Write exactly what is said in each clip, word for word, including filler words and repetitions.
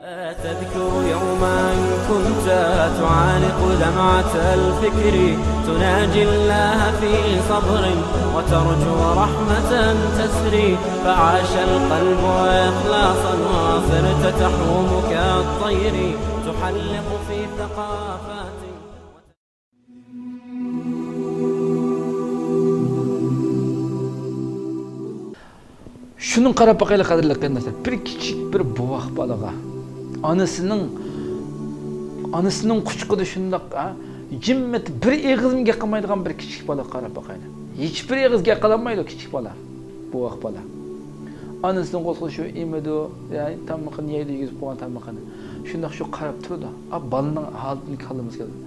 تذكر يوما كنت تعانق لمعة الفكر، تناجي الله في صبر وترجو رحمة تسري، فعاش القلب إخلاصا وصرت تحوم كالطير، تحلق في ثقافات. شۇنىڭغا قاراپ باقايلى، قەدىرلىك قېرىنداشلار. بىر كىچىك بىر بوۋاق بالىغا ئانىسىنىڭ، ئانىسىنىڭ قۇچىقىدا شۇنداق، ھە، جىممىتى بىر ئېغىزمۇ گەپ قىلمايدىغان بىر كىچىك بالىغا قاراپ باقايلى. ھېچبىر ئېغىز گەپ قىلالمايدۇ كىچىك بالا. بوۋاق بالا. ئانىسىنىڭ قولىدا شۇ ئېمىدۇ، يا تامىقىنى يەيدۇ، يېگۈزۈپ قويغان تامىقىنى. شۇنداق شۇ قاراپ تۇرىدۇ. ئا، بالىنىڭ ھالىتىنى كاللىمىزغا كەلدى.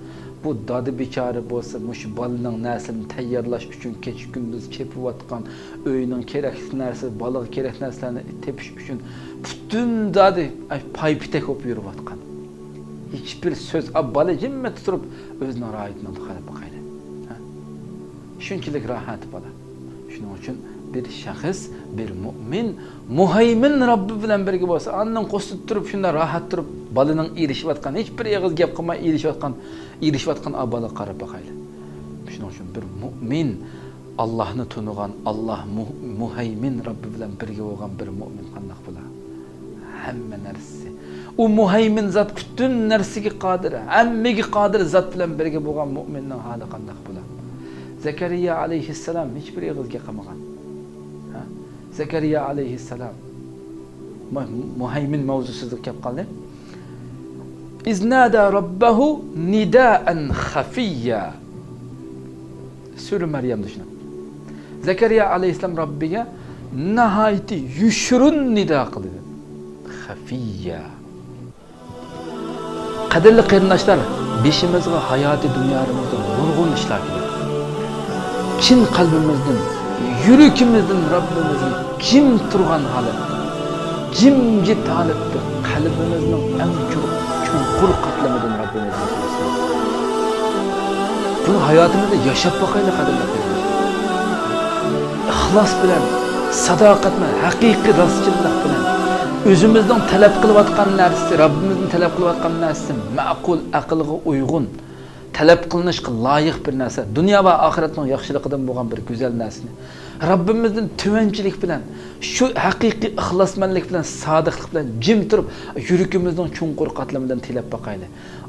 بۇ دادا بىچارە بولسا، مۇشۇ بالىنىڭ نەرسىلىرىنى تەييارلاش ئۈچۈن كېچە-كۈندۈز چېپىۋاتقان، ئۆينىڭ كېرەكلىك نەرسە، بالىغا كېرەك نەرسىلەرنى تېپىش ئۈچۈن پۈتۈن دادى، ئاي، پاي-پېتەك بولۇپ يۈرۈۋاتقان. ھېچبىر سۆز، ئا، بالا جىممىتى تۇرۇپ ئۆزىنىڭ راھىتىنى ئالدى، قاراپ باقايلى. ھە؟ شۇنچىلىك راھەت بالا. شۇنىڭ ئۈچۈن بىر شەخس، بىر مۇئمىن، مۇھەيمىن رەببى بىلەن بىرگە بولسا، ئاندىن قوسۇپ تۇرۇپ، شۇنداق راھەت تۇرۇپ، بالىنىڭ ئېرىشىۋاتقان، ھېچبىر ئېغىز گەپ قىلماي ئېرىشىۋاتقان، ئېرىشىۋاتقان ئا بالىغا قاراپ باقايلى. شۇنىڭ ئۈچۈن بىر مۇئمىن، ئاللاھنى تونۇغان، ئاللاھ مۇ-، مۇھەيمىن رەببى بىلەن بىرگە بولغان بىر مۇئمىن قانداق بولا؟ ھەممە نەرسىسى. ئۇ مۇھەيمىن زات پۈتۈن نەرسىگە قادىر، ھەممىگە قادىر زات بىلەن بىرگە بولغان مۇئمىننىڭ ھالى قانداق بولا؟ زەكەرىيا ئەلەيھىسسالام ھېچبىر ئېغىز گەپ قىلمىغان. ھە؟ زەكەرىيا ئەلەيھىسسالام. مۇ-، مۇھەيمىن مەۋزۇسىدا كەپ قالدى. إذ نادى ربه نداء خفيا. سۈرە مەريەمدە شۇنداق. زەكەرىيا ئەلەيھىسسالام رەببىگە ناھايىتى يوشۇرۇن نىدا قىلدى. خەفىييا. قەدىرلىك قېرىنداشلار، بېشىمىزغا ھاياتىي دۇنيالىرىمىزدا نۇرغۇن ئىشلار كېلىدۇ. چىن قەلبىمىزدىن، يۈرىكىمىزدىن رەببىمىزنى جىم تۇرغان ھالەتتە، جىمجىت ھالەتتە قەلبىمىزنىڭ ئەڭ چوڭ-، چوڭقۇر قاتلىمىدىن رەببىمىزنى سۆيسەك. بۇنى ھاياتىمىزدا ياشاپ باقايلى، قەدىرلىك قېرىنداشلار. ئىخلاس بىلەن، ساداقەت بىلەن، ھەقىقىي راستچىللىق بىلەن ئۆزىمىزنىڭ تەلەپ قىلىۋاتقان نەرسىسى، رەببىمىزدىن تەلەپ قىلىۋاتقان نەرسىسى مەقۇل، ئەقىلگە ئۇيغۇن، تەلەپ قىلىنىشقا لايىق بىر نەرسە، دۇنيا ۋە ئاخىرەتنىڭ ياخشىلىقىدىن بولغان بىر گۈزەل نەرسىنى رەببىمىزدىن تۆۋەنچىلىك بىلەن، شۇ ھەقىقىي ئىخلاسمەنلىك بىلەن، سادىقلىق بىلەن جىم تۇرۇپ، يۈرىكىمىزنىڭ چوڭقۇر قاتلىمىدىن تىلەپ باقايلى.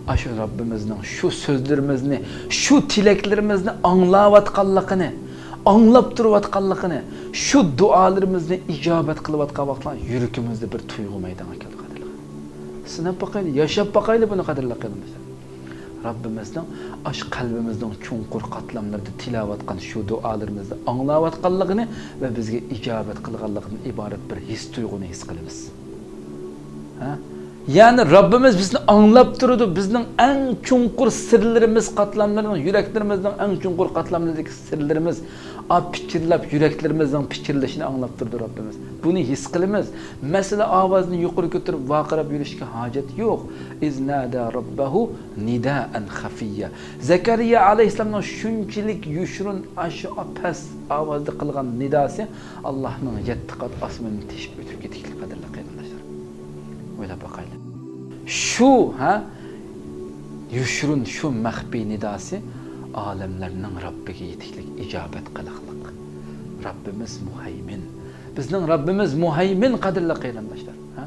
ئاشۇ رەببىمىزنىڭ شۇ سۆزلىرىمىزنى، شۇ تىلەكلىرىمىزنى ئاڭلاۋاتقانلىقىنى، ئاڭلاپ تۇرۇۋاتقانلىقىنى، شۇ دۇئالىرىمىزنى ئىجابەت قىلىۋاتقان ۋاقىتلار يۈرىكىمىزدە بىر تۇيغۇ مەيدانغا كەلدى، قەدىرلىك. سىناپ باقايلى، ياشاپ باقايلى بۇنى، قەدىرلىك قېرىنداشلار. رەببىمىزنىڭ ئاشۇ قەلبىمىزنىڭ چوڭقۇر قاتلاملىرىدا تىلەۋاتقان شۇ دۇئالىرىمىزنى ئاڭلاۋاتقانلىقىنى ۋە بىزگە ئىجابەت قىلغانلىقىدىن ئىبارەت بىر ھېس تۇيغۇنى ھېس قىلىمىز. ھە؟ يەنى رەببىمىز بىزنى ئاڭلاپ تۇرىدۇ، بىزنىڭ ئەڭ چوڭقۇر سىرلىرىمىز قاتلاملىرىنىڭ، يۈرەكلىرىمىزنىڭ ئەڭ چوڭقۇر قاتلاملىرىدىكى سىرلىرىمىز، ئا، پىچىرلاپ، يۈرەكلىرىمىزنىڭ پىچىرلىشىنى ئاڭلاپ تۇرىدۇ رەببىمىز. بۇنى ھېس قىلىمىز. مەسىلە ئاۋازىنى يۇقىرى كۆتۈرۈپ ۋارقىراپ يۈرۈشكە ھاجەت يوق. إذ نادى ربه نداء خفيا. زەكەرىيا ئەلەيھىسسالامنىڭ شۇنچىلىك يوشۇرۇن، ئاشۇ پەس ئاۋازدا قىلغان نىداسى ئاللاھنىڭ يەتتە قات ئاسمىنىنى تېشىپ ئۆتۈپ كېتىشلىك، قەدىرلىك قېرىنداشلار. ئويلاپ باقايلى. شۇ، ھە، يوشۇرۇن، شۇ مەخپىي نىداسى ئالەملەرنىڭ رەببىگە يېتىشلىك، ئىجابەت قىلىقلىق. رەببىمىز مۇھەيمىن. بىزنىڭ رەببىمىز مۇھەيمىن، قەدىرلىك قېرىنداشلار. ھە؟